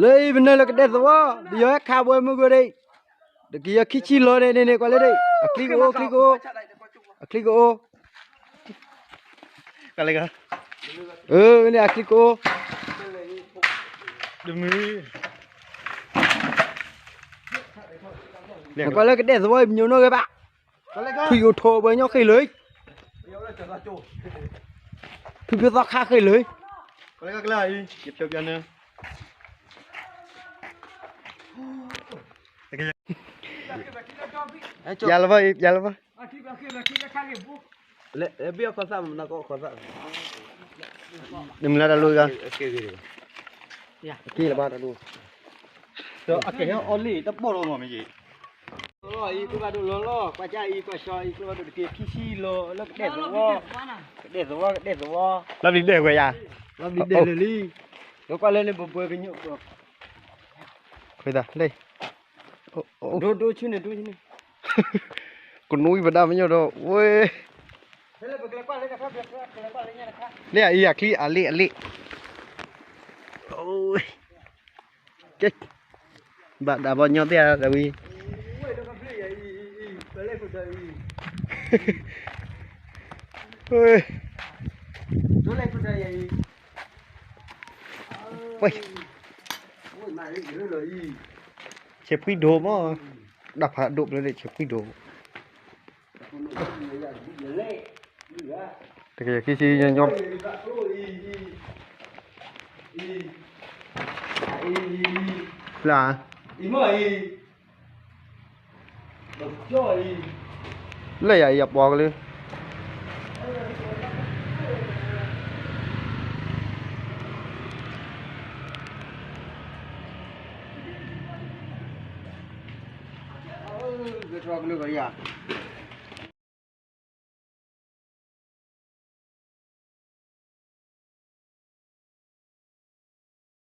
လၢအံၤပနၢၤလၢကဒဲသဝီ, ပယီၤဟဲခးပှဲၤမုၢ်ဂီၤဒံး, တကယၤခံဆံလီၤန့ၣ်န့ၣ် ကွၢ်လၢဒံး, အချံကအိၣ်, ချံကအိၣ်, အချံကအိၣ်, အန့ၣ်အချံကအိၣ်, ကွၢ်လၢကဒဲသဝီအံၤ ပညိၣ်နီၣ်ဂ့ၤဘၣ်, ထွံၣ်အိၣ်ထိးပှဲၤညီဃ့ၢ်လၢာ်, ဖုဖုသီခါဃ့ၢ်လၢာ်, ပျဲလၢၤဘၣ်အံၤ ပျဲလၢၤဘၣ်, နမုၢ်လၢ်တၢ်လိၣ်ဂၤ, က့ၤလၢၤဘၣ်တၢ်လိၣ်, အကဲအီၤလံ တဘီၣ်လီၤမ့ၢ်ယံၤ လီၤအံၤ ကျိဖးဒိၣ်လီၤလီၤ ကွၢ်ကၢ်အံၤ ကွၢ်ဆှီအံၤ ကျိဖးဒိၣ်တက့ၤခံဆံလီၤ လၢကဒဲသဝီ, ကဒဲသဝီ ကဒဲသဝီ, လီၤဘျံးဒဲဝဲယၤ, လီၤဘျံးဒဲလၢာ်လံ, ဒီးကွၢ်လၢန့ၣ် ပပှဲၤကညိၣ်, ခွဲးသးလၢ, ဒိဒိဆူန့ၣ် ဒိဆူန့ၣ်, ကနူအံၤပဒါမညိၣ်ဒီး ဝဲ လၢအံၤအချံအလ့ၣ်အလ့ၣ်, ကဲ, ဘၣ်ဒၣ်ဘီညီသ့ၣ်ဧါ တဝံၤ, ဆဲးဖှံဒိၣ်မး, တၢ်ဖးဒိၣ်ဖျၢၣ်န့ၣ် ဆဲးဖှံဒိၣ်, တကယၤခံဆံညီညီ, လၢ လၢယၤအံၤအပှၤကလုာ်, ကထီၣ်ကလုာ်ကယၤ,